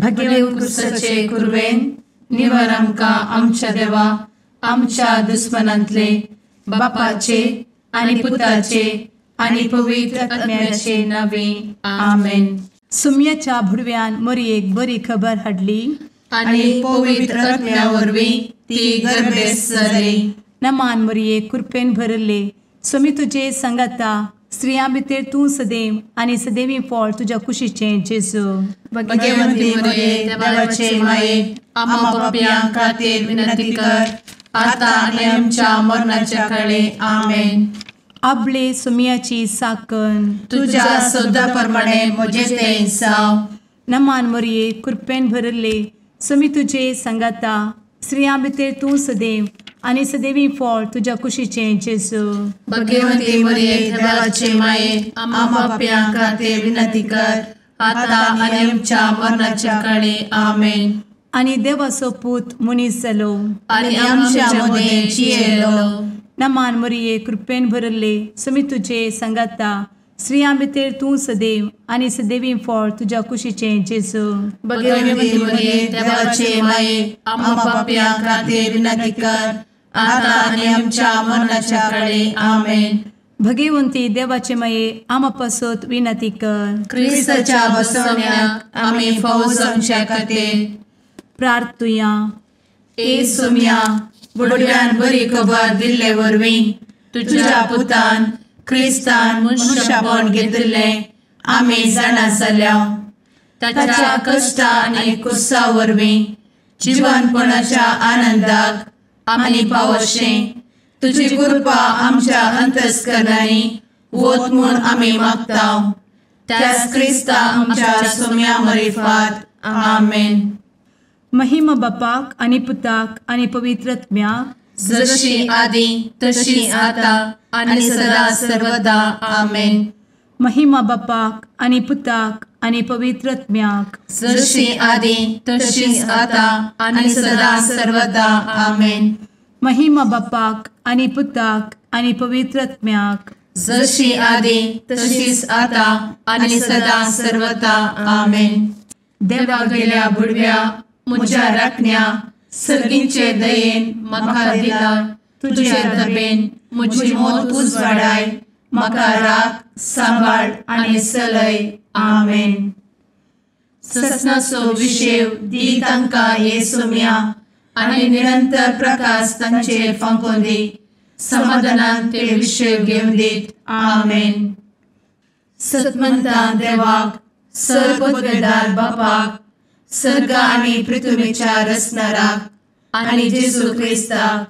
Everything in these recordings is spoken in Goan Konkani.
भगेव कुरवेन निवर आमकां आमच्या देवा आमच्या दुस्मनांतले बापाचे आनी पुताचे आनी पवित्र आत्म्याचे नावे आमेन. सुम्याच्या भुडव्यान मोरयेक बरी खबर हाडली आनी पवित्र आत्म्या वरवीं ती गर्भेस्त जाली. नमान मोरये, कृपेन भरले, स्वामी तुजे संगाता, स्त्रियां भितर तूं सदैव आनी सदैवी फळ तुज्या कुशीचें जेजू. भगवंती मोरये, देवाचे माये, आम्हा पापयां खातीर विनंती कर आता आनी आमच्या मरणाच्या काळे. आमेन. आपले सुम्याची साकन तुज्या सदा प्रमाणे म्हजें तें जावं. नमान मोरये, कृपेन भरले, स्वामी तुजे संगाता, स्त्रियां भितर तूं सदैव आनी सदैवी फळ तुज्या कुशीचें जेजू. भगवंती मोरये, देवाचे माये, आम्हा पापयां खातीर विनंती कर आता आनी आमच्या मरणाच्या काळे. आमेन. आनी देवाचो पूत मनीस जालो आनी आमच्या मदें जियेलो. नमान मोरये, कृपेन भरले, स्वामी तुजे संगाता, स्त्रियां भितर तूं सदैव आनी सदैवी फळ तुज्या कुशीचें जेजू. भगवंती मोरये, देवाचे माये, आम्हा पापयां खातीर विनंती कर आता आनी आमच्या मरणाच्या काळे. आमेन. भगवंती देवाचे माये, आम्हा पासत विनंती कर. क्रिस्ताच्या बसवण्याक आमी फावो जावच्या खातीर प्रार्थुया. ए सुम्या, बुडव्यान बरी खबर दिल्ले वरवीं तुज्या पुतान क्रिस्तान मनशापण घेतिल्लें आमी जाणा जाल्या. ताच्या कश्टा आनी कुसा वरवीं जिवनपणाच्या आनंदाक आमी पावशें तुजी कृपा आमच्या अंतस्करणांनी वत म्हूण आमी मागता. त्याच क्रिस्ता आमच्या सुम्या मरिफात. आमेन. महिमा बापाक आनी पुताक आनी पवित्र आत्म्याक, जशी आदी तशी आता आनी सदा सर्वदा. आमेन. महिमा बापाक आनी पुताक आनी पवित्र आत्म्याक, जशी आदी तशी आता आनी सदा सर्वदा. आमेन. महिमा बापाक आनी पुताक आनी पवित्र आत्म्याक, जशी आदी तशीच आता आनी सदा सर्वदा. आमेन. देवा गेल्या बुडव्या म्हज्या राखण्या सर्गींचे दयेन म्हाका दिला तुजे दबेन म्हजी मोत उजवाडाय, म्हाका राख सांबाळ आनी चलय. आमेन. ससनाचो विशेव दी तांकां हे सुम्या आनी निरंतर प्रकाश तांचेर फांकोवन दी, समाधानान ते विशेव घेवन दीत. आमेन. सतमंता देवाक, सर्वपदवेदार बापाक, सर्ग आनी पृथ्वीच्या रचणाराक आनी जेजू क्रिस्ताक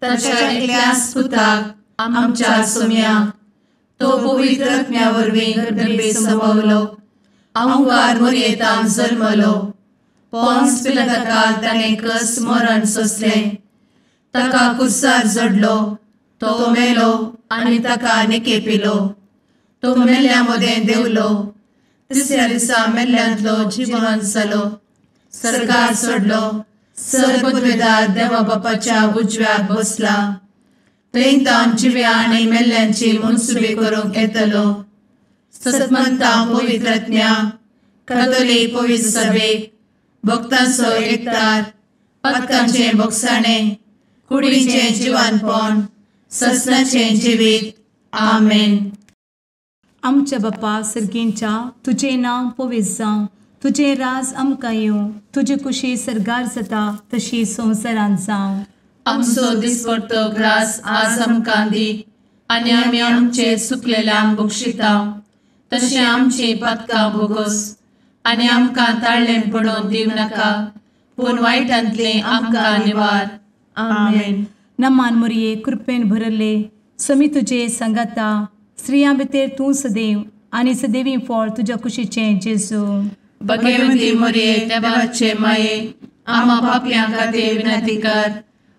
ताच्या एकल्याच पुताक आमच्या सुम्याक, तो पवित्र आत्म्या वरवीं गर्भे संभवलो, अहंकार मोरयेतान जल्मलो, पोन्स पिलाताकाल ताणें कस मरण सोंसलें, ताका कुर्सार जडलो, तो मेलो आनी ताका निकेपिलो, तो मेल्ल्या मदें देंवलो, तिसऱ्या दिसा मेल्ल्यांतलो जिवन जालो, सर्गार सोडलो, सर्वपदवेदार देवा बापाच्या उजव्याक बसला, थंय तावन जिव्या आनी मेल्ल्यांची मनसुबी करूंक येतलो. सतमंता पवित्र आत्म्या, कातोलीक पवित्र सभेक, भक्तांचो एकतार, पातकांचें भोगसाणें, कुडीचें जिवानपण, ससनाचें जिवीत. आमेन. आमच्या बापा सर्गींच्या, तुजें नांव पवित्र जावं, तुजें राज आमकां येवं, तुजी कुशी सर्गार जाता तशी संवसारांत जावं. आमचो दिसपडतो ग्रास आज आमकां दी आनी आमी आमचे सुकलेल्यांक बक्षिता तशें आमची पातकां भोगोस आनी आमकां ताळ्ळें पडोवन दिवं नाका, पूण वायटांतलें आमकां निवार. आमेन. नमान मोरये, कृपेन भरले, स्वामी तुजे संगाता, स्त्रियां भितर तूं सदैव आनी सदैवी फळ तुज्या कुशीचें जेजू. भगवंती मोरये, देवाचे माये, आम्हा पापयां खातीर विनंती कर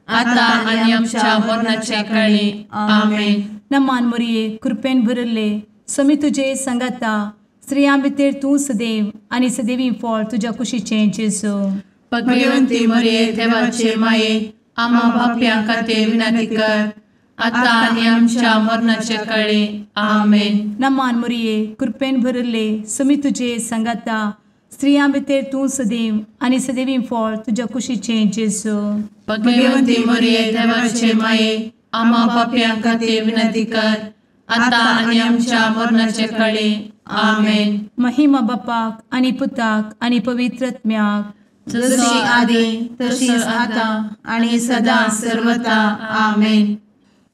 आता आनी आमच्या मरणाच्या काळी. आमेन. नमान मोरये, कृपेन भरले, स्वामी तुजे संगाता, स्त्रियां भितर तूं सदैव आनी सदैवी फळ तुज्या कुशीचें जेजू. भगवंती मोरये, देवाचे माये, आम्हा पापयां खातीर विनंती कर आता आनी आमच्या मरणाच्या काळी. आमेन. नमान मोरये, कृपेन भरले, स्वामी तुजे संगाता, स्त्रियां भितर तूं सदैव आनी सदैवी फळ तुज्या कुशीचें जेजू. भगवंती मरिये देवाचे माये, आम्हा पापयां खातीर विनंती कर, आतां आनी आमच्या मरणाचे कळे. आमेन. महिमा बापाक आनी पुताक आनी पवित्र आत्म्याक, जशी आदी तशीच आतां आनी सदां सर्वता. आमेन.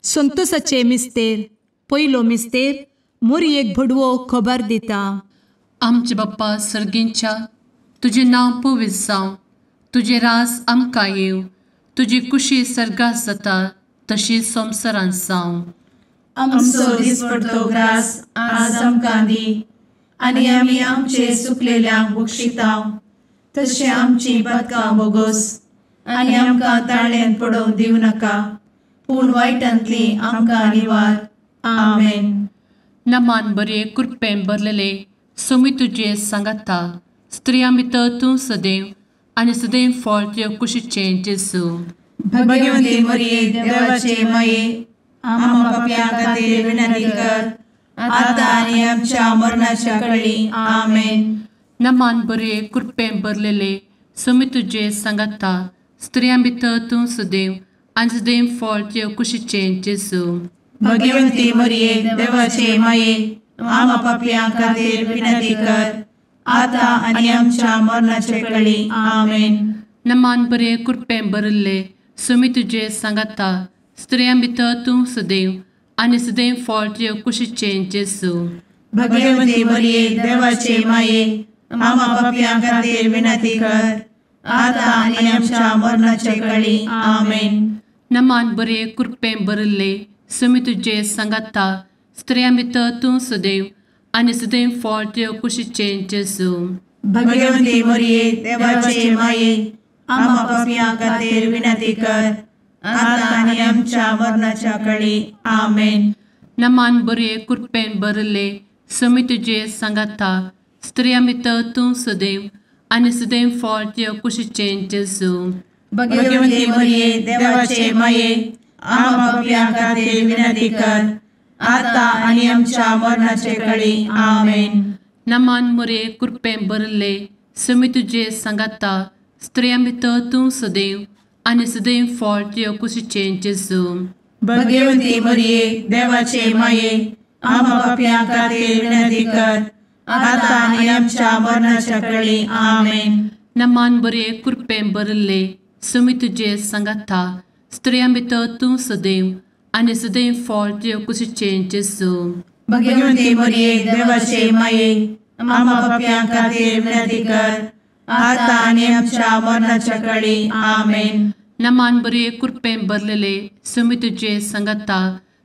संतोषाचे मिस्तेर. पयलो मिस्तेर मोरयेक भडवो खबर दिता. आमचे बाप्पा सर्गींच्या, तुजें नांव पवित्र जावं, तुजें राज आमकां येवं, तुजी कुशी सर्गात जाता तशी संवसारांत जावं. आमचो दिसपडतो ग्रास आज आमकां दी, आनी आमी आमचे सुकलेल्यांक बक्षिता तशें आमची पातकां बोगोस, आनी आमकां ताळ्यांत पडोवंक दिवं नाका, पूण वायटांतली आमकां निवार. आमेन. नमान बरे कृपेन भरलेले सोमी तुजे सांगाता, स्त्रियां भितर तूं सदैव आनी सदैव फळ तुज्या कुशीचें जेजू. भगवंती मरिये देवाचे माये, आम्हा पापयां खातीर विनंती कर, आतां आनी आमच्या मरणाच्या कळी. आमेन. नमान बरे कृपेन भरलेले सोमी तुजे सांगाता, स्त्रियां भितर तूं सदैव आनी सदैव फळ तुज्या कुशीचें जेजू. भगवंती मरिये देवाचे माये, आम्हा पापयां खातीर विनंती कर, आतां आनी आमच्या मरणाचे कळी. आमेन. नमान बरे कृपेन भरिल्ले सोमी तुजे सांगाता, स्त्रियां भितर तूं सदैव आनी सदैव फळ तुज्या कुशीचें जेजू. भगवंती मरिये देवाचे माये, आम्हा पापयां खातीर विनंती कर, आतां आनी आमच्या मरणाचे कळी. आमेन. नमान बरे कृपेन भरिल्ले सोमी तुजे सांगाता, स्त्रियां भितर तूं सदैव आनी सदैव फळ तुज्या कुशीचें जेजू. भगवंती मरिये देवाचे माये, आम्हा पापयां खातीर विनंती कर, आतां आनी आमच्या मरणाच्या कळी. आमेन. नमान बरे कृपेन भरिल्ले सोमी तुजे सांगाता, स्त्रियां भितर तूं सदैव आनी सदैव फळ तुज्या कुशीचें जेजू. भगवंती मरिये देवाचे माये, आम्हा पापयां खातीर विनंती कर, आतां आनी आमच्या मरणाचे कळी. आमेन. नमान मरिये कृपेन भरिल्ले सोमी तुजे सांगाता, स्त्रियां भितर तूं सदैव आनी सदैव फळ तुज्या कुशीचें जेजू. भगवंती मरिये देवाचे माये, आम्हा पापयां खातीर विनंती कर, आतां आनी आमच्या मरणाच्या कळी. आमेन. नमान बरे कृपेन भरिल्ले सोमी तुजे सांगाता, स्त्रियां भितर तूं सदैव आनी सदैव फळ तुज्या कुशीचें जेजू. भगवंती मरिये देवाचे माये, आम्हा पापयां खातीर विनंती कर, आतां आनी आमच्या मरणाच्या कळी. आमेन. नमान बरे कृपेन भरलेले सोमी तुजे सांगाता,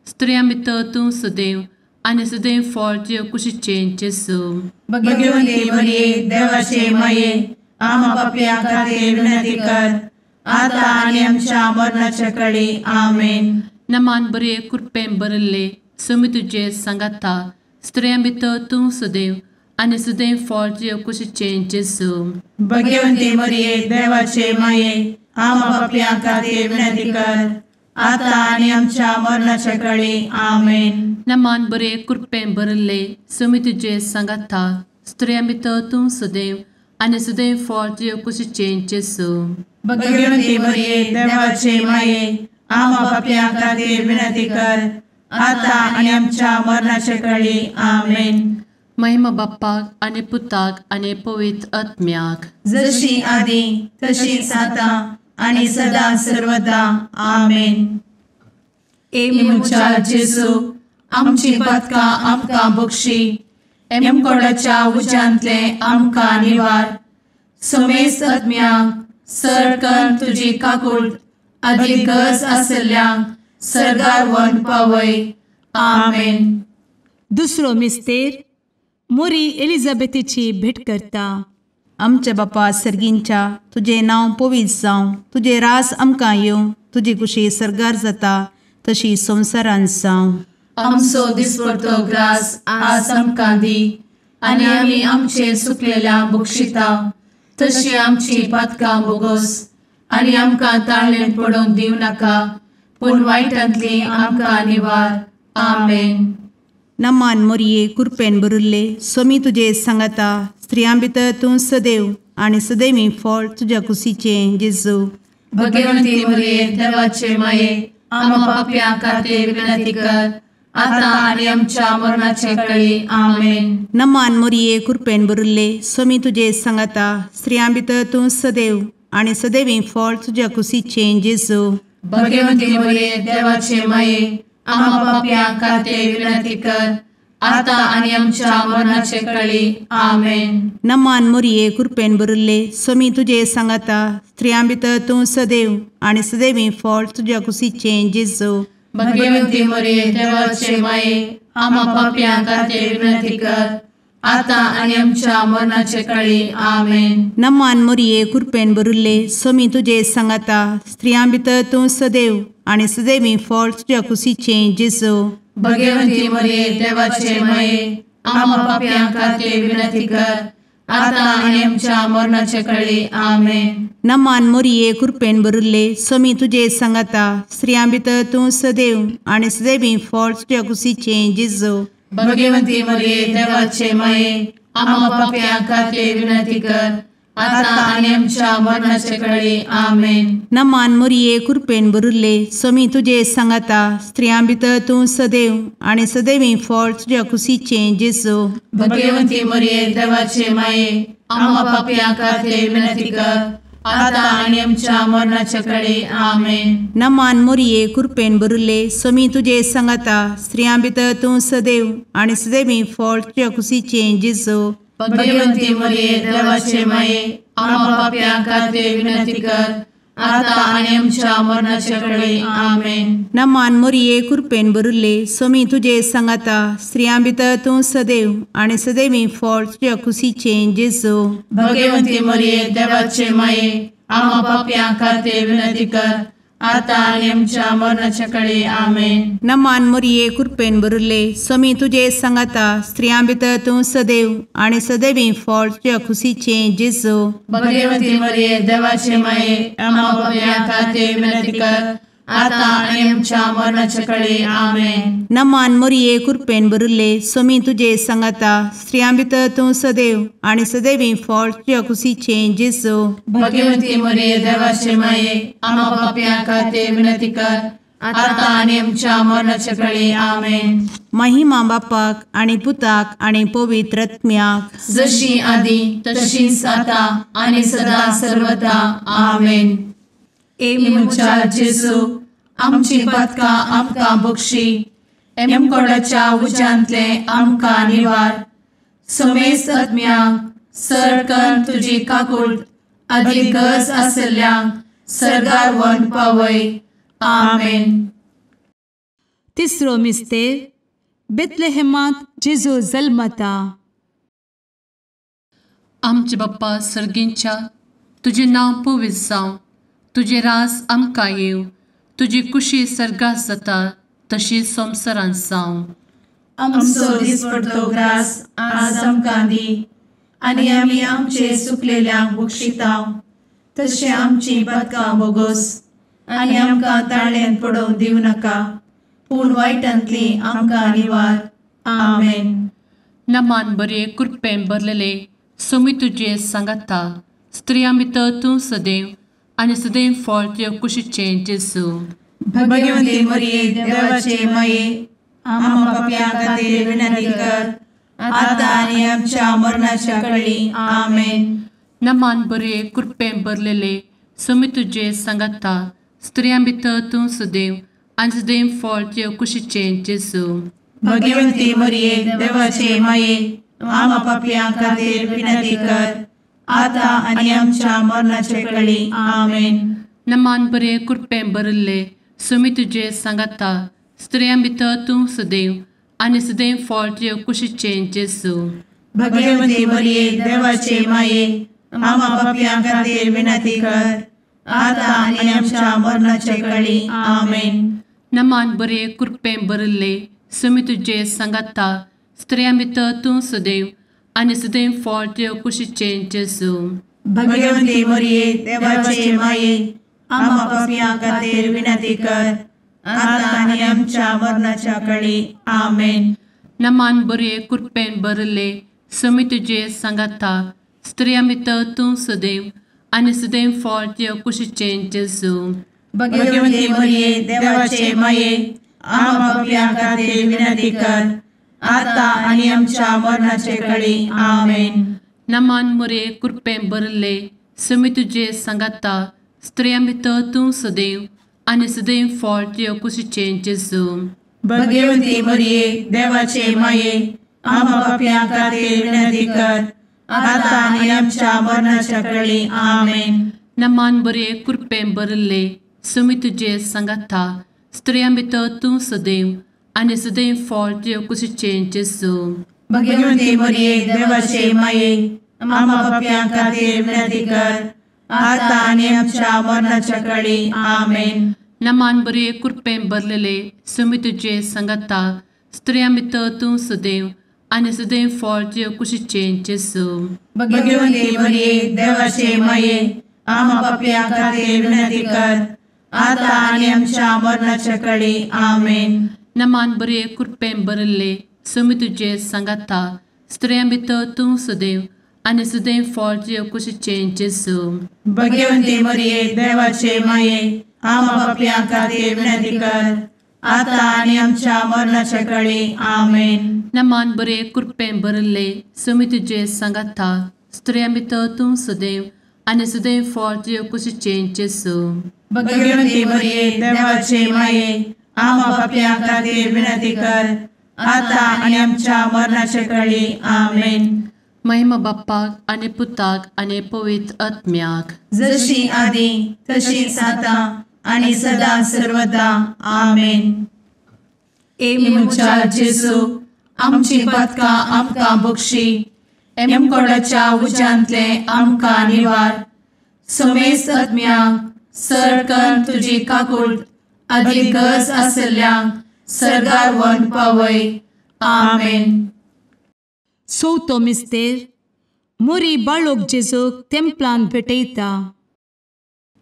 स्त्रियां भितर तूं सदैव आनी सदैव फळ तुज्या कुशीचें जेजू. भगवंती मरिये देवाचे माये, आम्हा पापयां खातीर विनंती कर, आतां आनी आमच्या मरणाच्या कळी. आमेन. नमान बरे कृपेन भरिल्ले सोमी तुजे सांगाता, स्त्रियां भितर तूं सदैव आनी सदैव फळ तुज्या कुशीचें जेजू. भगवंती मरिये देवाचे माये, आम्हा पापयां खातीर विनंती कर, आतां आनी आमच्या मरणाच्या कळी. आमेन. नमान बरे कृपेन भरिल्ले सोमी तुजे सांगाता, स्त्रियां भितर तूं सदैव आनी सदैव फळ तुज्या कुशीचें जेजू. भगवंती मरिये देवाचे माये, आम्हा पापयां खातीर विनंती कर, आतां आनी आमच्या मरणाच्या कळी. आमेन. महिमा बाप्पाक आनी पुताक आनी पवित्र आत्म्याक, जशी आदी तशीच आतां आनी सदां सर्वदा. आमेन. ए म्हज्या जेजू, आमची पातकां आमकां बक्षी, एमकोडाच्या उज्यांतले आमकां निवार, समेस्त आत्म्यांक सरकन तुजी काकूट आदी गरज आशिल्ल्यांक सर्गार व्हरून पावय. आमेन. दुसरो मिस्तेर मोरी एलिझाबेथीची भेट करता. आमच्या बापा सर्गींच्या, तुजें नांव पवित्र जावं, तुजें रास आमकां येवं, तुजी कुशी सर्गार जाता तशी संवसारांत जावं. आमचो दिसपडतो ग्रास आज आमकां दी, आनी आमी आमचे सुकलेल्या बक्षिता तशी आमची पातकां बोगोस, आनी आमकां ताळ्ळेंत पडोवंक दिवं नाका, पूण वायटांतली आमकां निवार. आमेन. नमान मोरये कृपेन भरिल्ले, स्वामी तुजे सांगाता, स्त्रियां भितर तूं सदैव आनी सदैवी फळ तुज्या कुशीचें जेजू। भगवंती मरिये देवाचे माये आम्हा पाप्यां खातीर विनंती कर आता आनी आमच्या मरणाचे वेळी। आमेन। नमान मरिये कृपेन भरिल्ले स्वामी तुजे सांगाता स्त्रियां भितर तूं सदैव आनी सदैवी फळ तुज्या कुशीचें जेजू। भगवंती मरिये देवाचे माये आम्हा पाप्यां खातीर विनंती कर आता आनी आमच्या मरणाचे वेळी। आमेन। नमान मरिये कृपेन भरिल्ले स्वामी तुजे सांगाता स्त्रियां भितर तूं सदैव आनी सदैवी फळ तुज्या कुशीचें जेजू। भगवंती मरिये देवाचे माये आम्हा पाप्यां खातीर विनंती कर आता आनी आमच्या मरणाचे वेळी। आमेन। नमान मरिये कृपेन भरिल्ले स्वामी तुजे सांगाता स्त्रियां भितर तूं सदैव आनी सदैवी फळ तुज्या कुशीचें जेजू। भगवंती मरिये देवाचे माये आम्हा पाप्यां खातीर विनंती कर आता आनी आमच्या मरणाचे वेळी। आमेन। नमान मरिये कृपेन भरिल्ले स्वामी तुजे सांगाता स्त्रियां भितर तूं सदैव आनी सदैवी फळ तुज्या कुशीचें जेजू। भगवंती मरिये देवाचे माये आम्हा पाप्यां खातीर विनंती कर आता आनी आमच्या मरणाचे वेळी। आमेन। नमान मरिये कृपेन भरिल्ले स्वामी तुजे सांगाता स्त्रियां भितर तूं सदैव आनी सदैवी फळ तुज्या कुशीचें जेजू। भगवंती मरिये देवाचे माये आम्हा पाप्यां खातीर विनंती कर आता आनी आमच्या मरणाचे वेळी। आमेन। नमान मरिये कृपेन भरिल्ले स्वामी तुजे सांगाता स्त्रियां भितर तूं सदैव आनी सदैवी फळ तुज्या कुशीचें जेजू। भगवंती मरिये देवाचे माये आम्हा पाप्यां खातीर विनंती कर आता आनी आमच्या मरणाचे वेळी। आमेन। नमान मरिये कृपेन भरिल्ले स्वामी तुजे सांगाता स्त्रियां भितर तूं सदैव आनी सदैवी फळ तुज्या कुशीचें जेजू। भगवंती मरिये देवाचे माये आम्हा पाप्यां खातीर विनंती कर आता आनी आमच्या मरणाचे वेळी। आमेन। नमान मरिये कृपेन भरिल्ले स्वामी तुजे सांगाता स्त्रियां भितर तूं सदैव आनी सदैवी फळ तुज्या कुशीचें जेजू। भगवंती मरिये देवाचे माये आम्हा पाप्यां खातीर विनंती कर आता आनी आमच्या मरणाचे वेळी। आमेन। नमान मरिये कृपेन भरिल्ले स्वामी तुजे सांगाता स्त्रियां भितर तूं सदैव आनी सदैवी फळ तुज्या कुशीचें जेजू। भगवंती मरिये देवाचे माये आम्हा पाप्यां खातीर विनंती कर आता आनी आमच्या मरणाचे वेळी। आमेन। महिमा बापाक आनी पुताक आनी पवित्र आत्म्याक जशी आदी तशीच आता आनी सदा सर्वदा। आमेन। ए म्हज्या जेजू आमची पातकां आमकां बक्षी एमकोडाच्या उज्यांतले आमकां निवार समेस्त आत्म्यांक सरकन तुजी काकूट आदी गरज आशिल्ल्यांक सर्गार व्हरून पावय। आमेन। तिसरो मिस्तेर बेथलेहेमांत जेजू जल्मता। आमचे बाप्पा सर्गींच्या तुजें नांव पवित्र जावं, तुजें राज आमकां येवं, तुजी कुशी सर्गात जाता तशी संवसारांत जावं। आमचो दिसपडतो ग्रास आज आमकां दी आनी आमी आमचे सुकलेल्यांक बक्षितांव तशें आमची पातकां बोगोस आनी आमकां ताळ्यान पडोवंक दिवं नाका पूण वायटांतली आमकां निवार। आमेन। नमान बरे कृपेन भरलेले स्वामी तुजे सांगाता स्त्रियां भितर तूं सदैव आनी सदैव फळ तुज्या कुशीचें जेजू। भगवंती मरिये देवाचे माये आम्हा पाप्यां खातीर विनंती कर आता आनी आमच्या मरणाच्या वेळी। आमेन। नमान बरे कृपेन भरलेले स्वामी तुजे सांगाता स्त्रियां भितर तूं सदैव आनी सदैव फळ तुज्या कुशीचें जेजू। भगवंती मरिये देवाचे माये आम्हा पाप्यां खातीर विनंती कर आता आनी आमच्या मरणाचे वेळी। आमेन। नमान बरे कृपेन भरिल्ले स्वामी तुजे सांगाता स्त्रियां भितर तूं सदैव आनी सदैव फळ तुज्या कुशीचें जेजू। भगवंती मरिये देवाचे माये आम्हा पाप्यां खातीर विनंती कर आता आनी आमच्या मरणाचे वेळी। आमेन। नमान बरे कृपेन भरिल्ले स्वामी तुजे सांगाता स्त्रियां भितर तूं सदैव आनी सदैव फळ तुज्या कुशीचें जेजू। भगवंती मरिये देवाचे माये आम्हा पाप्यां खातीर विनंती कर आता आनी आमच्या मरणाच्या वेळी। आमेन। नमान बरे कृपेन भरिल्ले समी तुजे सांगाता स्त्रियां भितर तूं सदैव आनी सदैव फळ तुज्या कुशीचें जेजू. भगवती मरिये देवाचे माये आम्हा पाप्यां खातीर विनंती कर आता आनी आमच्या मरणाचे कळी. आमेन. नमान मोरये कृपेन भरिल्ले समी तुजे सांगाता स्त्रियां भितर तूं सदैव आनी सदैव फळ तुज्या कुशीचें जेजू. भगवती मरिये देवाचे माये आम्हा पाप्यां खातीर विनंती कर आता आनी आमच्या मरणाच्या कळी. आमेन. नमान बरे कृपेन भरिल्ले समी तुजे सांगाता स्त्रियां भितर तूं सदैव आनी सदैव फळ तुज्या कुशीचें जेजू. भगवती मरिये देवाचे माये आम्हा पाप्यां खातीर विनंती कर आता आनी आमच्या मरणाच्या कळी. आमेन. नमान बरे कृपेन भरलेले समी तुजे सांगाता स्त्रियां भितर तूं सदैव आनी सदैव फळ तुज्या कुशीचें जेजू. भगवती मरिये देवाचे माये आम्हा पाप्यां खातीर विनंती कर आता आनी आमच्या मरणाच्या कळी. आमेन. नमान बरे कृपेन भरिल्ले समी तुजे सांगाता स्त्रियां भितर तूं सदैव आनी सदैव फळ तुज्या कुशीचें जेजू. भगवती मरिये देवाचे माये आम्हा पाप्यां खातीर विनंती कर आता आनी आमच्या मरणाच्या कळी. आमेन. नमान बरे कृपेन भरिल्ले समी तुजे सांगाता स्त्रियां भितर तूं सदैव आनी सदैव फळ तुज्या कुशीचें जेजू. भगवती मरिये देवाचे माये आम्हा पाप्यां खातीर विनंती कर आता आनी आमच्या मरणाच्या कळी. आमेन. महिमा बाप्पाक आनी पुताक आनी पवित्र आत्म्याक, जशी आदी तशीच आता आनी सदा सर्वदा. आमेन. ए म्हज्या जेजू आमची पातकां आमकां बक्षी, एमकोडाच्या उज्यांतले आमकां निवार, समेस्त आत्म्यांक सरकन तुजी काकूट आदी गरज आसल्ल्यांक सर्गार व्हरून पावय. आमेन. चवथो मिस्तेर मोरी बाळोक जेजूक तेंपलान भेटयता.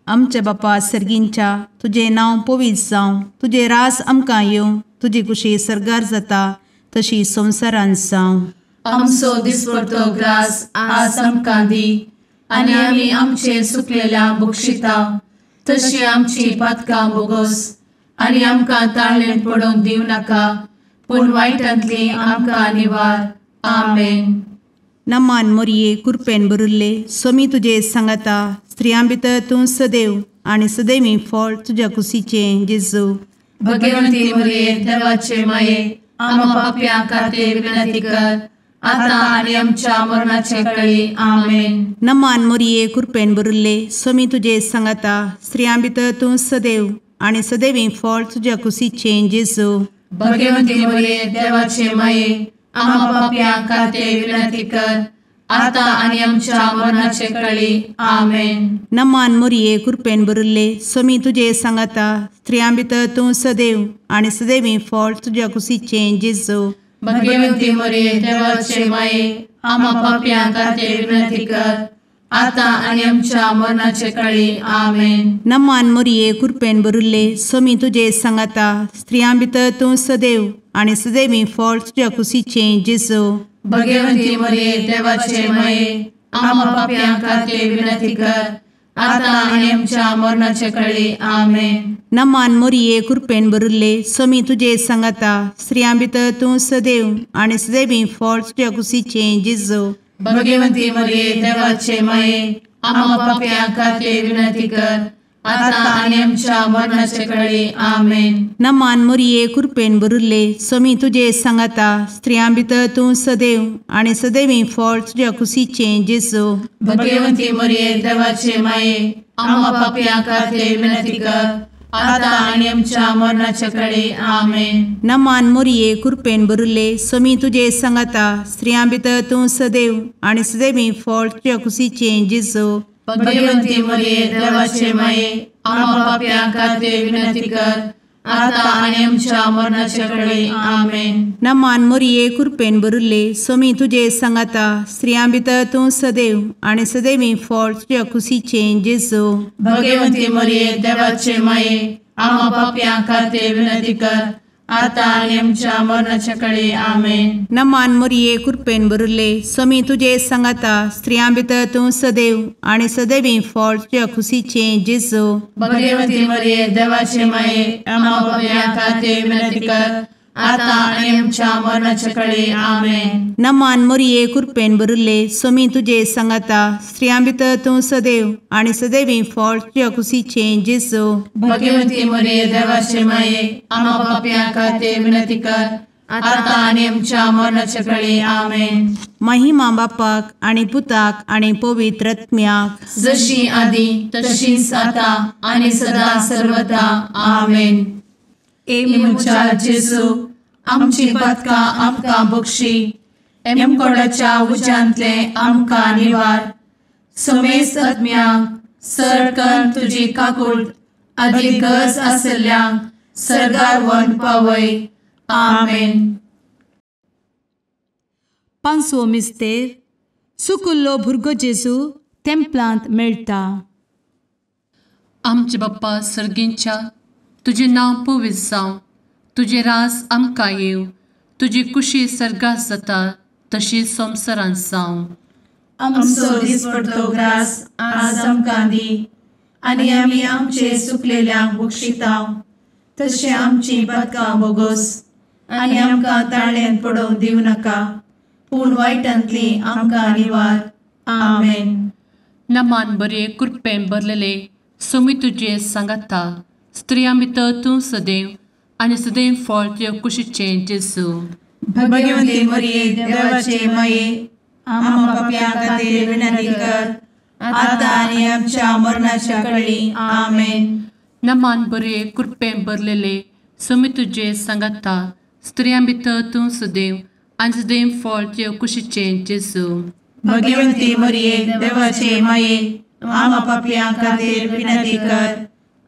आमच्या बापा सर्गींच्या तुजें नांव पवित्र जावं, तुजें रास आमकां येवं, तुजी कुशी सर्गार जाता तशी संवसारांत जावं. आमचो दिसपडतो ग्रास आज आमकां दी आनी आमी आमचे सुकलेल्या बक्षिता तशी आमची पातकां बोगोस आनी आमकां ताळेन पडोवंक दिवं नाका, पूण वायटांतली आमकां निवार. आमेन. नमान मोरये कृपेन भरिल्ले स्वामी तुजे सांगाता स्त्रियां भितर तूं सदैव आनी सदैवी फळ तुज्या कुशीचें जेजू. भगवती मोरये देवाचे माये आम्हा पाप्यां खातीर विनंती कर आता आनी आमच्या मरणाचे कळी. आमेन. नमान मोरये कृपेन भरिल्ले स्वामी तुजे सांगाता स्त्रियां भितर तूं सदैव आनी सदैवी फळ तुज्या कुशीचें जेजू. भगवती मोरये देवाचे माये आम्हा पाप्यां खातीर विनंती कर आता आनी आमच्या मरणाचे कळी. आमेन. नमान मोरये कृपेन भरिल्ले स्वामी तुजे सांगाता स्त्रियां भितर तूं सदैव आनी सदैवी फळ तुज्या कुशीचें जेजू. भगवती मोरये देवाचे माये आम्हा पाप्यां खातीर विनंती कर आता आनी आमच्या मरणाचे कळी. आमेन. नमान मोरये कृपेन भरिल्ले स्वामी तुजे सांगाता स्त्रियां भितर तूं सदैव आनी सदैवी फळ तुज्या कुशीचें जेजू. भगवती मोरये देवाचे माये आम्हा पाप्यां खातीर विनंती कर आता आनी आमच्या मरणाचे कळी. आमेन. नमान मोरये कृपेन भरिल्ले स्वामी तुजे सांगाता स्त्रियां भितर तूं सदैव आनी सदैवी फळ तुज्या कुशीचें जेजू. भगवती मोरये देवाचे माये आम्हा पाप्यां खातीर विनंती कर आता आनी आमच्या मरणाचे कळी. आमेन. नमान मोरये कृपेन भरिल्ले स्वामी तुजे सांगाता स्त्रियां भितर तूं सदैव आनी सदैवी फळ तुज्या कुशीचें जेजू. भगवती मोरये देवाचे माये आम्हा पाप्यां खातीर विनंती कर आता आनी आमच्या मरणाचे कळी. आमेन. नमान मोरये कृपेन भरिल्ले स्वामी तुजे सांगाता स्त्रियां भितर तूं सदैव आनी सदैवी फळ तुज्या कुशीचें जेजू. भगवती मोरये देवाचे माये आम्हा पाप्यां खातीर विनंती कर आता आनी आमच्या मरणाचे कळी. आमेन. नमान मोरये कृपेन भरिल्ले स्वामी तुजे सांगाता स्त्रियां भितर तूं सदैव आनी सदैवी फळ तुज्या कुशीचें जेजू. भगवती मोरये देवाचे माये आम्हा पाप्यां खातीर विनंती कर आतां आनी आमच्या मरणाच्या कळे. आमेन. नमान मोरये कृपेन भरिल्ले स्वामी तुजे सांगाता, स्त्रियां भितर तूं सदैव आनी सदैवी फळ तुज्या खुशीचें जेजू. भगवती मरिये देवाचे माये, आम्हा पाप्यां खातीर विनंती कर, आतां आनी आमच्या मरणाच्या कळे. आमेन. नमान मोरये कृपेन भरिल्ले स्वामी तुजे सांगाता, स्त्रियां भितर तूं सदैव आनी सदैवी फळ तुज्या खुशीचें जेजू. भगवती मरिये देवाचे माये, आम्हा पाप्यां खातीर विनंती कर, आतां आनी आमच्या मरणाच्या कळे. आमेन. महिमा बापाक आनी पुताक आनी पवित्र आत्म्याक, जशी आदी तशीच आतां आनी सदा सर्वदा. आमेन. ए म्हज्या जेजू, आमची पातकां आमकां बक्षी, एमकोडाच्या उज्यांतले आमकां निवार, समेस्त आत्म्यांक सरकन तुजी काकूट आदी गरज आशिल्ल्यांक सर्गार व्हरून पावय. आमेन. पांचवो मिस्तेर सुकुल्लो भुरगो जेजू तेंपलांत मेळटा. आमचे बाप्पा सर्गींच्या, तुजें नांव पवित्र जावं, तुजें राज आमकां येवं, तुजी कुशी सर्गात जाता तशी संवसारांत जावं. आमचो दिसपडतो ग्रास आज आमकां दी, आनी आमी आमचे सुकलेल्यांक बक्षिता तशें आमची पातकां बोगोस, आनी आमकां ताळ्यांत पडोवंक दिवं नाका, पूण वायटांतली आमकां निवार. आमेन. नमान बरे कृपेन भरलेले स्वामी तुजे सांगाता, स्त्रियां भितर तूं सदैव आनी सदैव फळ तुज्या कुशीचें जेजू. भगवती मरिये देवाचे माये, आम्हा पाप्यां खातीर विनंती कर, आतां आनी आमच्या मरणाच्या कळी. आमेन. नमान बरे कृपेन भरलेले स्वामी तुजे सांगाता, स्त्रियां भितर तूं सदैव आनी सदैव फळ तुज्या कुशीचें जेजू. भगवती मरिये देवाचे माये, आम्हा पाप्यां खातीर विनंती कर,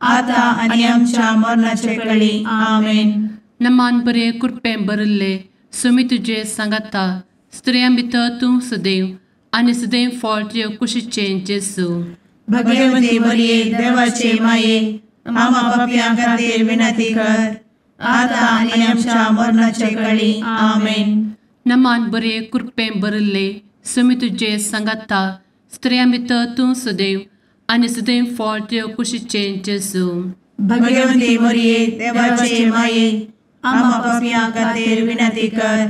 आतां आनी आमच्या मरणाच्या कळी. आमेन. नमान बरे कृपेन भरिल्ले स्वामी तुजे सांगाता, स्त्रियां भितर तूं सदैव आनी सदैव फळ तुज्या कुशीचें जेजू. भगवती मरिये देवाचे माये, आम्हा पाप्यां खातीर विनंती कर, आतां आनी आमच्या मरणाच्या कळी. आमेन. नमान बरे कृपेन भरिल्ले स्वामी तुजे सांगाता, स्त्रियां भितर तूं सदैव आनी सदैव फळ तुज्या कुशीचें जेजू. भगवती मरिये देवाचे माये, आम्हा पाप्यां खातीर विनंती कर,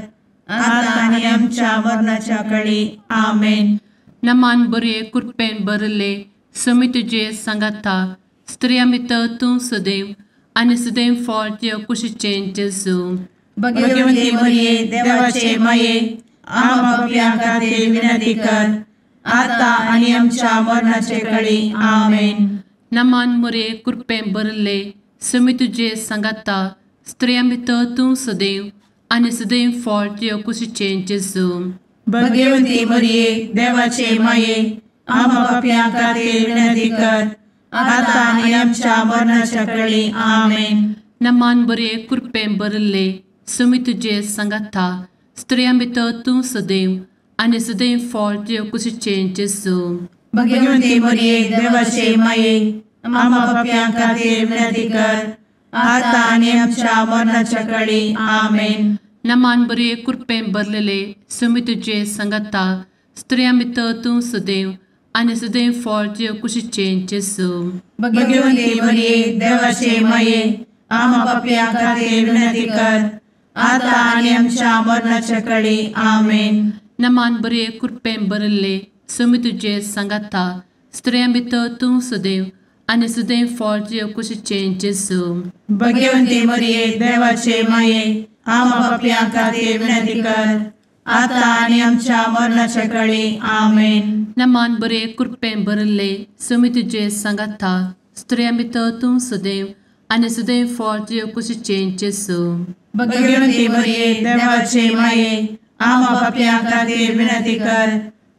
आतां आनी आमच्या मरणाच्या कळी. आमेन. नमान बरे कृपेन भरिल्ले स्वामी तुजे सांगाता, स्त्रियां भितर तूं सदैव आनी सदैव फळ तुज्या कुशीचें जेजू. भगवती मरिये देवाचे माये, आम्हा पाप्यां खातीर विनंती कर, आतां आनी आमच्या मरणाचे कळी. आमेन. नमान मरिये कृपेन भरिल्ले स्वामी तुजे सांगाता, स्त्रियां भितर तूं सदैव आनी सदैव फळ तुज्या कुशीचें जेजू. भगवती मरिये देवाचे माये, आम्हा पाप्यां खातीर विनंती कर, आतां आनी आमच्या मरणाच्या कळी. आमेन. नमान बरे कृपेन भरिल्ले स्वामी तुजे सांगाता, स्त्रियां भितर तूं सदैव आनी सदैव फळ तुज्या कुशीचें जेजू. भगवती मरिये देवाचे माये, आम्हा पाप्यां खातीर विनंती कर, आतां आनी आमच्या मरणाच्या कळी. आमेन. नमान बरे कृपेन भरलेले स्वामी तुजे सांगाता, स्त्रियां भितर तूं सदैव आनी सदैव फळ तुज्या कुशीचें जेजू. भगवती मरिये देवाचे माये, आम्हा पाप्यां खातीर विनंती कर, आतां आनी आमच्या मरणाच्या कळी. आमेन. नमान बरे कृपेन भरिल्ले स्वामी तुजे सांगाता, स्त्रियां भितर तूं सदैव आनी सदैव फळ तुज्या कुशीचें जेजू. भगवती मरिये देवाचे माये, आम्हा पाप्यां खातीर विनंती कर, आतां आनी आमच्या मरणाच्या कळी. आमेन. नमान बरे कृपेन भरिल्ले स्वामी तुजे सांगाता, स्त्रियां भितर तूं सदैव आनी सदैव फळ तुज्या कुशीचें जेजू. भगवती मरिये देवाचे माये, आम्हा पाप्यां खातीर विनंती कर,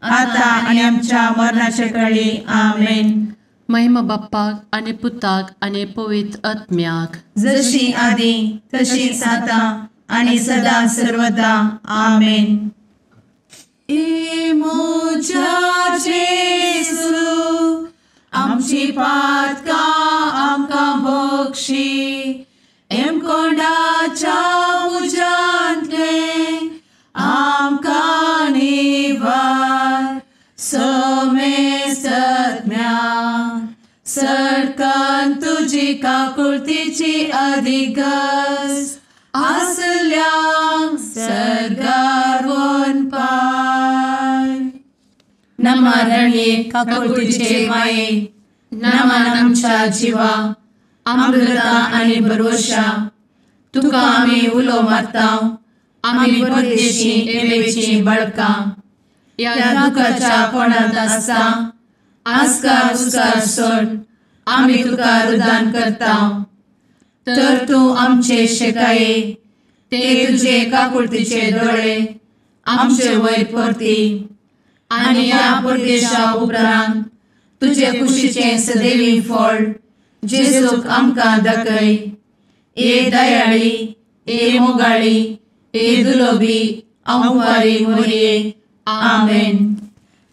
आतां आनी आमच्या मरणाच्या कळी. आमेन. महिमा बाप्पाक आनी पुताक आनी पवित्र आत्म्याक, जशी आदी तशीच आतां आनी सदा सर्वदा. आमेन. ए म्हज्या जेजू, आमची पातकां आमकां बक्षी, एमकोंडाच्या तुजी काकुळतीची अधिगस आसल्यांक सर्गार वनपाय. नमा रणये काकुळतीचे माये, नमन आमच्या जिवा, अमृता आनी भरवशा, तुका आमी उलो मारता, आमी परदेशी एवेची बळकां, ह्या दुखाच्या कोणांत आसता आस्कार उस्कार सोड आमी तुका रुदान करता. तर तूं आमचे शेकाये ते तुजे काकुळतीचे दोळे आमचे वयर परती आनी ह्या परदेशा उपरांत तुजे कुशीचें सदैवी फळ जेजूक आमकां दाखय. ए दयाळी, ए मोगाळी, ए दुलोबी अंवारी मोरये. आमेन.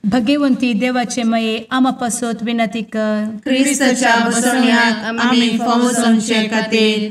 भगवंती देवाचे मये आमा पासत विनंती कर. क्रिस्ताच्या बसवण्याक आमी फावो जावचे खातीर.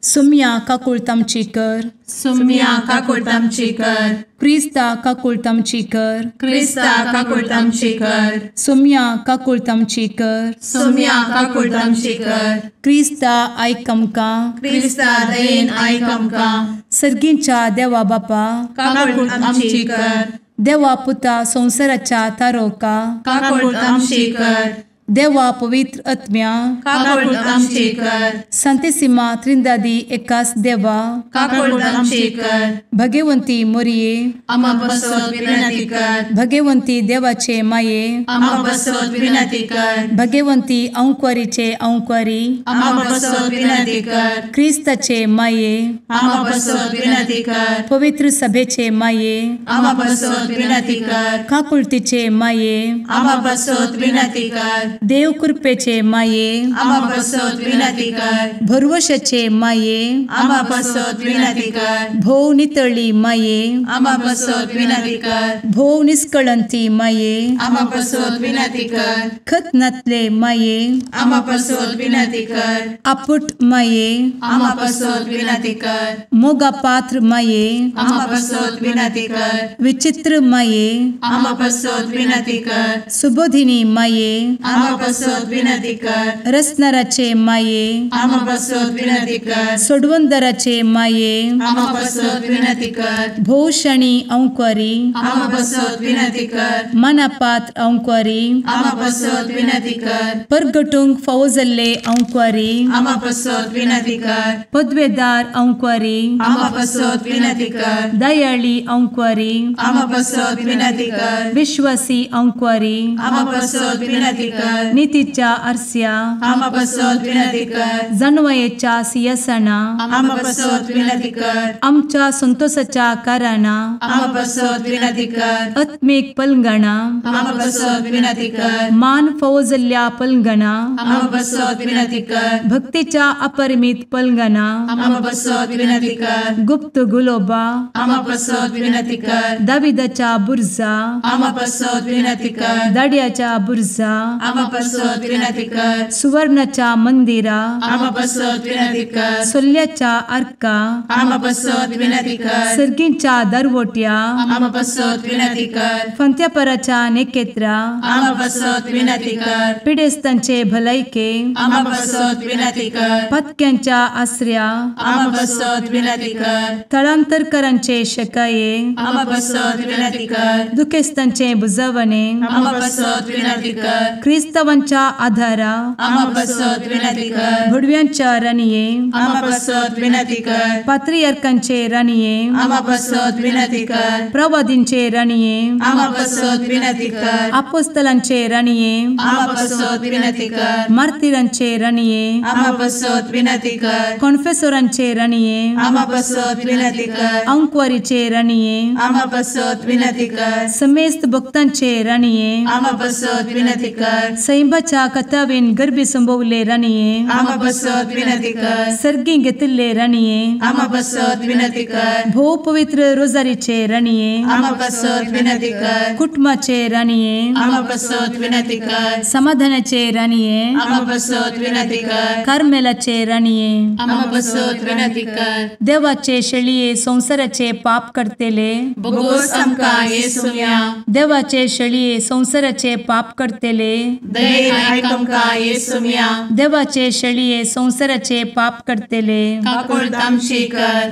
सुम्या काकुळत आमची कर. सुम्या काकुळत आमची कर. क्रिस्ता काकुळत आमची कर. क्रिस्ता काकुळत आमची कर. सुम्या काकुळत आमची कर. सुम्या काकुळत आमची कर. क्रिस्ता आयक आमकां. क्रिस्ता दयेन आयक आमकां. सर्गींच्या देवा बापा काकुळत आमची कर. देवा पुता संवसाराच्या तारोका काकुळत आमची कर. देवा पवित्र आत्म्या काकुळत आमची कर. संतेसिमा त्रिंदादी एकास देवा काकुळत आमची कर. भगवंती मोरये आमा पासत विनंती कर. भगवंती देवाचे माये आमा पासत विनंती कर. भगवंती अंकुरीचे अंकुरी आमा पासत विनंती कर. क्रिस्ताचे माये आमा पासत विनंती कर. पवित्र सभेचे माये आमा पासत विनंती कर. काकुळतीचे माये आमा पासत विनंती कर. देव कृपेचे माये आमा पासत विनंती कर. भरवशाचे माये आमा पासत विनंती कर. भोव नितळी माये आमा पासत विनंती कर. भोव निष्कळंती माये आमा पासत विनंती कर. खत नातले माये आमा पासत विनंती कर. आपुट माये आमा पासत विनंती कर. मोगा पात्र माये आमा पासत विनंती कर. विचित्र माये आमा पासत विनंती कर. सुबोधिनी माये आमा पासत विनंती कर. रसनाराचे माये आमा पासत विनंती कर. सोडवंदराचे माये आमा पासत विनंती कर. भोवशणी अंकुरी आमा पासत विनंती कर. मनापात्र अंकुरी आमा पासत विनंती कर. परगटूंक फावो जाल्ले अंकुरी आमा पासत विनंती कर. पदवेदार अंकुरी आमा पासत विनंती कर. दयाळी अंकुरी आमा पासत विनंती कर. विश्वासी अंकुरी आमा पासत विनंती कर. नितीच्या आरस्या आमा पासत विनंती कर. जानवयेच्या सिंहासना आमा पासत विनंती कर. आमच्या संतोषाच्या कारणा आमा पासत विनंती कर. आत्मीक पलंगणा आमा पासत विनंती कर. मान फावो जाल्ल्या पलंगणा आमा पासत विनंती कर. भक्तीच्या अपरिमित पलंगणा आमा पासत विनंती कर. गुप्त गुलोबा आमा पासत विनंती कर. दाविदाच्या बुर्जा आमा पासत विनंती कर. दाड्याच्या बुर्जा आमा पासत विनंती कर. सुवर्णाच्या मंदिरा आमा पासत विनंती कर. सोल्ल्याच्या आर्का आमा पासत विनंती कर. सर्गींच्या दरवट्या आमा पासत विनंती कर. फंत्यापराच्या नेकेत्रा आमा पासत विनंती कर. पिडेस्तांचे भलायके आमा पासत विनंती कर. पत्क्यांच्या आसऱ्या आमा पासत विनंती कर. थळांतरकरांचे शकाये आमा पासत विनंती कर. दुखेस्तांचे बुजवणे आमा पासत विनंती कर. क्रिस्तावांच्या आधारा आमा पासत विनंती कर. भुडव्यांच्या राणये आमा पासत विनंती कर. पात्रियार्कांचे राणये आमा पासत विनंती कर. प्रवादींचे राणये आमा पासत विनंती कर. आपोस्तलांचे राणये आमा पासत विनंती कर. मार्तिरांचे राणये आमा पासत विनंती कर. कॉन्फेसोरांचे राणये आमा पासत विनंती कर. अंकुवारीचे राणये आमा पासत विनंती कर. समेस्त भक्तांचे राणये आमा पासत विनंती कर. सैंबाच्या कथावेन गर्भी संभवले राणये आमा पासत विनंती कर. सर्गी घेतिल्ले राणये आमा पासत विनंती कर. भोव पवित्र रोजारीचे राणये आमा पासत विनंती कर. कुटुंबाचे राणये आमा पासत विनंती कर. समाधानाचे राणये आमा पासत विनंती कर. कार्मेलाचे राणये आमा पासत विनंती कर. देवाचे शेळये संवसाराचे पाप करतेले बोगोस आमकां येसुम्या देवाचे शेळये संवसाराचे पाप करतेले दयेन आयक आमकां येसुम्या. देवाचे शेळये संवसाराचे पाप करतले काकुळट आमची कर.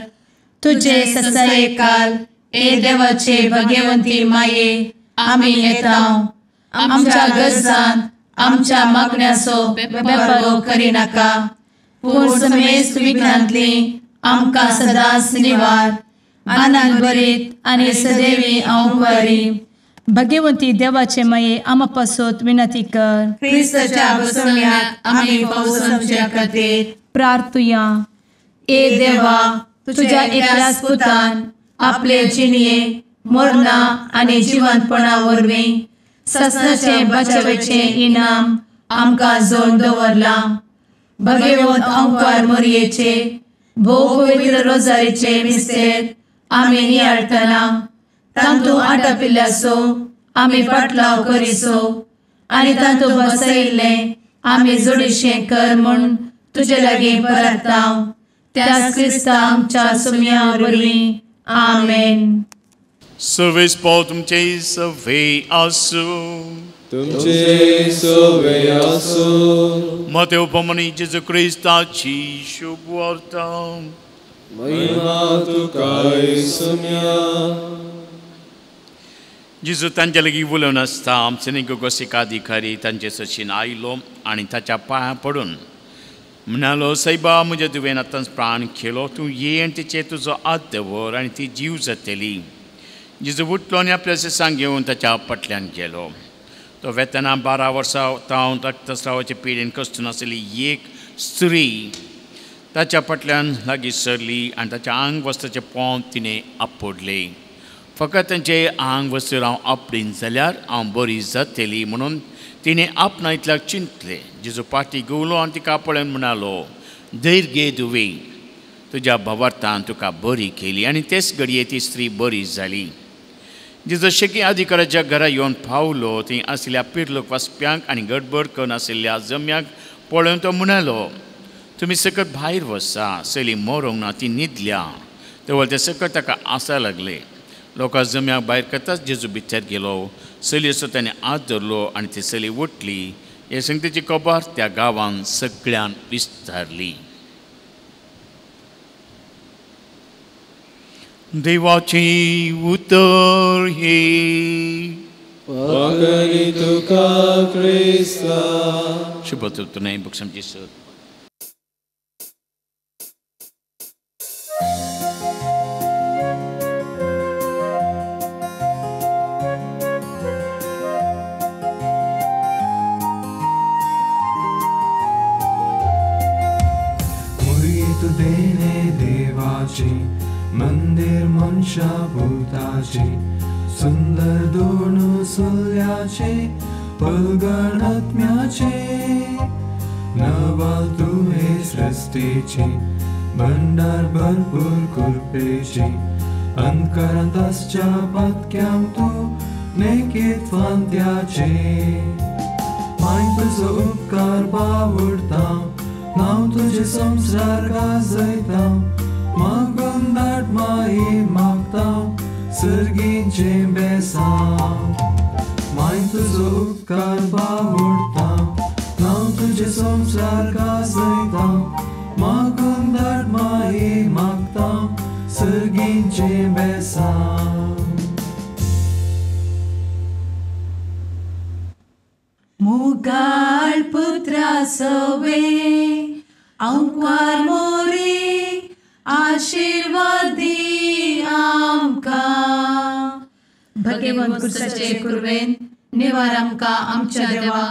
तुजे ससायेकाल ए देवाचे भगवंती माये आमी येता आमच्या गरजान आमच्या मागण्याचो बेपर्वो करिनाका पूण समेस्त विघ्नांतली आमकां सदांच निवार. आनंद भरीत आनी सदैवी अंवकारी. भगवंती देवाचे माये आमा पासत विनंती कर. क्रिस्ताच्या बसवण्याक आमी पावसाच्या खातीर प्रार्थुया. ए देवा तुझ्या एकल्याच पुतान आपले जिणये मरणा आनी जिवंतपणा वरवीं ससनाचे बचावेचे इनाम आमकां जोड दवरलां. भगवंत अंकार मोरयेचे भोव पवित्र रोजारीचे मिस्तेर आमी नियाळटना तांतू आटापिल्ल्याचो आमी पाटलाव करिसो आनी तांतू बसयिल्लें आमी जोडीशें कर म्हूण तुजे लागीं परता त्याच क्रिस्ता आमच्या सुम्या वरवीं. आमेन. सर्वेस पाव तुमचे सवे आसूं. तुमचे सवे आसूं. मतेव प्रमाणे जेजू क्रिस्ताची शुभ वार्ता. महिमा तुका येसुम्या. जेजू तांच्या लागीं उलोवन आसता आमचे गोसिक अधिकारी तांचे सशीन आयलो आनी ताच्या पांयां पडून म्हणालो, सायबा म्हज्या तुवें आतांच प्राण खेलो, तूं ये आनी तिचेर तुजो हात दवर आनी ती जीव जातली. जेजू उठलो आनी आपल्या शिसांक घेवन ताच्या फाटल्यान गेलो. तो वेतना 12 वर्सां तावन रक्तस्रावाचे पिडेन कश्ट नासली एक स्त्री ताच्या फाटल्यान लागीं सरली आनी ताच्या आंग वस्त्राचें पोंद तिणें आपडलें. फकत तांचे आंग वस्त्र हांव आपडीन जाल्यार हांव बरी जातली म्हणून तिणें आपणा इतल्याक चिंतलें. जेजू पाटी घुंवलो आनी तिका पळोवन म्हणालो, धैर्य घे धुवे, तुज्या भावार्थान तुका बरी केली. आनी तेच घडये ती स्त्री बरी जाली. जेजू शेकी अधिकाराच्या घरा येवन पावलो. थंय आशिल्ल्या पिरलोक वाचप्यांक आनी गडबड करून आशिल्ल्या जम्याक पळोवन तो म्हणालो, तुमी सकट भायर वचा, चली मरोंक ना, ती न्हिदल्या. तेवळ ते सकट ताका आसा लागले. लोकां जम्याक भायर करताच जेजू भितर गेलो. चलयेचो ताणें हात धरलो आनी ती चली उठली. हे संगतीची खबर त्या गांवान सगळ्यान विस्तारली. देवाचें उतर हें. वाकरी तुका क्रिस्ता. शुभ तुर्तुने बुक्षमची सर. मंदिर मनशा भूताचे सुंदर दोन सुल्याचे पलगण आत्म्याचे नवाल तुवे सृष्टीचे भंडार भरपूर कृपेचे अंतकरांत आसच्या पातक्यांक तूं नेकीत फांत्याचे माय तुजो उपकार बावडता नांव तुजें संवसार गाजयता मागून धाड माई मागता सर्गीचें बेसांव माय तुजो उपकार बावडता नांव तुजें संवसार गाजयता मागून धाड माई मागता सर्गीचें बेसांव. मुगाळ पुत्रा सवे अंकार मोरे आशीर्वादी आमकां. भगवंत कुर्साचे कुर्वेन निवार आमकां आमच्या देवा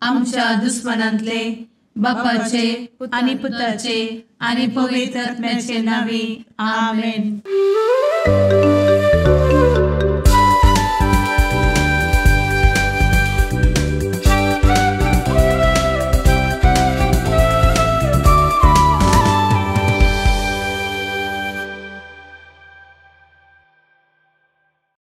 आमच्या दुस्मनांतले बापाचे आनी पुताचे आनी पवित्र आत्म्याचे नांवी. आमेन.